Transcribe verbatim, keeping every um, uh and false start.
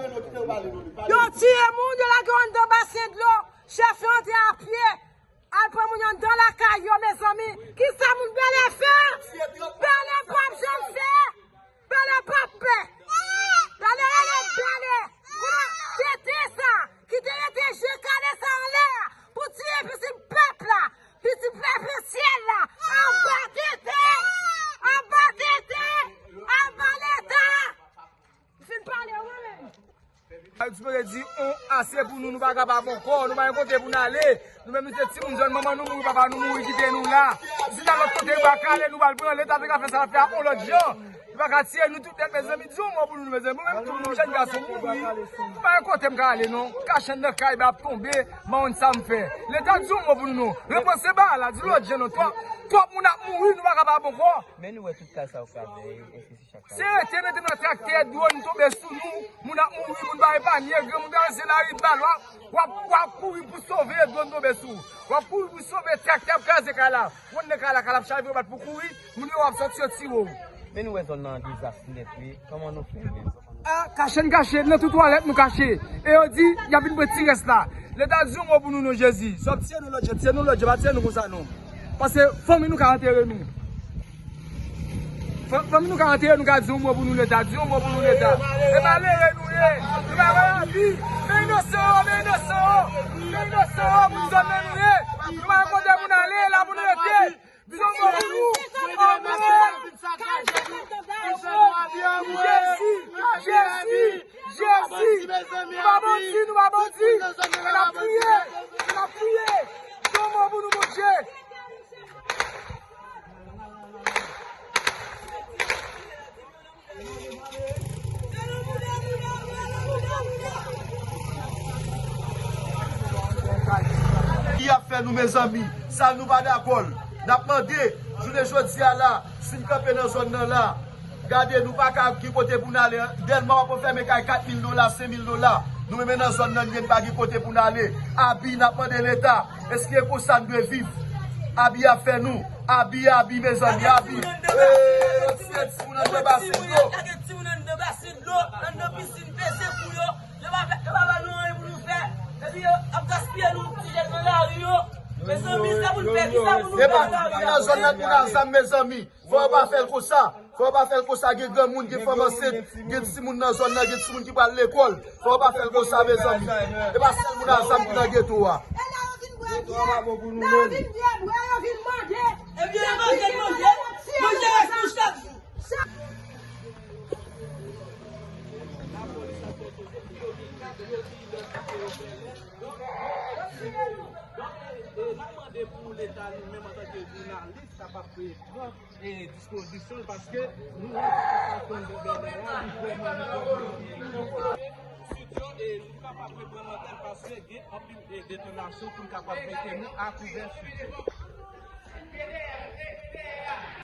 Yo tiye moun, yo lage yo anndan basen dlo. Chèf yo antre a pye. Al pran moun yo anndan lakay yo, mezanmi. Kisa moun Bèlè fè? Bèlè p ap janm fè. Bèlè p ap pè. Bèlè rele Bèlè. Kounye a, tete sa, ki te rete je kale sa anlè a, pou tiye pitit pèp la, pitit pèp syèl la. Anba tete! Anba tete! Anba Leta! M fin pale, wi, men. Ayiti mwen di, on ase pou nou, nou pa kapab ankò, nou pa gen kote pou n ale. Nou menm, nou se timoun, jèn manman nou mouri, papa nou mouri, kite nou la. Si n al lòt kote, nou pa ka ale, nou pral pran. Leta te ka fè sa l ap fè a on lòt jan. Li pa ka tiye nou tout nèt, mezanmi. Di yon mo pou nou, mezanmi. Mwen menm, tout moun, jèn gason mouri. M pa gen kote m ka ale, non. Kache anndan kay, bal ap tonbe, m pa konn sa m fè. Leta, di yon mo pou nou, non. Repanse bagay la, di lòt jan, non. Twòp, twòp moun ap mouri, nou pa kapab ankò. Men nou wè tout kay sa yo kraze, ensi se chak kay. Se rete mete nan traktè, dwòn tonbe sou nou, moun ap mouri, moun pa epanye, granmoun travèse lari, bal, w ap, w ap, w ap kouri pou sove, dwòn tonbe sou ou. W ap kouri pou sove, traktè ap kraze kay la. Ou konn nan kay la, kay la ap chaje, w bat pou kouri, moun yo w ap sòti, yo tire w. Men nou wè zòn nan an dezas nèt, wi. Kòman nou fè menm? A, kache n kache, nan tout twalèt nou kache. E yo di, y ap vin pran ti rès la. Leta di yon mo pou nou non, Jezi. Sa w ap tiye nou lòt jan, tiye nou lòt jan, pa tiye nou konsa non. Paske fanmi nou ka antere nou. Fan-, fanmi nou ka antere nou, ka di yon mo pou nou Leta, di yon mo pou nou Leta. E malere nou ye. Nou pa wè lavi. Men inosan yo, men inosan yo. Men inosan yo, moun zòn nan nou ye. Nou pa gen kote pou n ale, la pou n rete. Di yon mo pou nou. Jezi, Jezi, Jezi. Nou pa bandi, nou pa bandi. N ap priye, n ap priye. Di yon mo pou nou, Bondye. Ki ap fè nou, mezanmi, sa nou pa dakò l. N ap mande, jounen jodi a la, si n kanpe nan zòn nan la, gade, nou pa ka gen kote pou n ale. Dèlma w ap fèmen kay kat mil dola, senk mil dola. Nou menm nan zòn nan, nou pa gen kote pou n ale. Abi, n ap mande Leta, èske konsa n dwe viv? Abi ap fè nou. Abi, abi, mezanmi, abi. Ee, yo tiye timoun anndan basen dlo. Lage timoun anndan basen dlo, anndan pisin, peze kou yo. Yo pa fè, yo pa ba nou anyen pou nou fè. Epi yo ap gaspiye nou ti jèn nan lari yo. Mezanmi, sa pou n fè, kisa pou nou fè nan lari a? E pa tout moun nan zòn nan ki nan zam, mezanmi. Fò yo pa fè l konsa. Fò yo pa fè l konsa. Gen granmoun, gen fanm ansent, gen timoun nan zòn nan, gen timoun ki pral lekòl. Fò yo pa fè l konsa, mezanmi. E pa sèl moun a zam ki nan geto a. Geto a pa bon pou nou menm. Yo vin manje, manje, manje, manje rès nou chak jou. Donk, e, n ap mande pou Leta li menm antanke jounalis kapab, e, pran, e, dispozisyon l, paske nou wè sitiyasyon de Bèlè a, li vrèman, li vrèman konplike. Studio, e, nou kapab reprann antèn paske gen anpil, e, detonasyon pou n kapab mete nou a kouvè studio.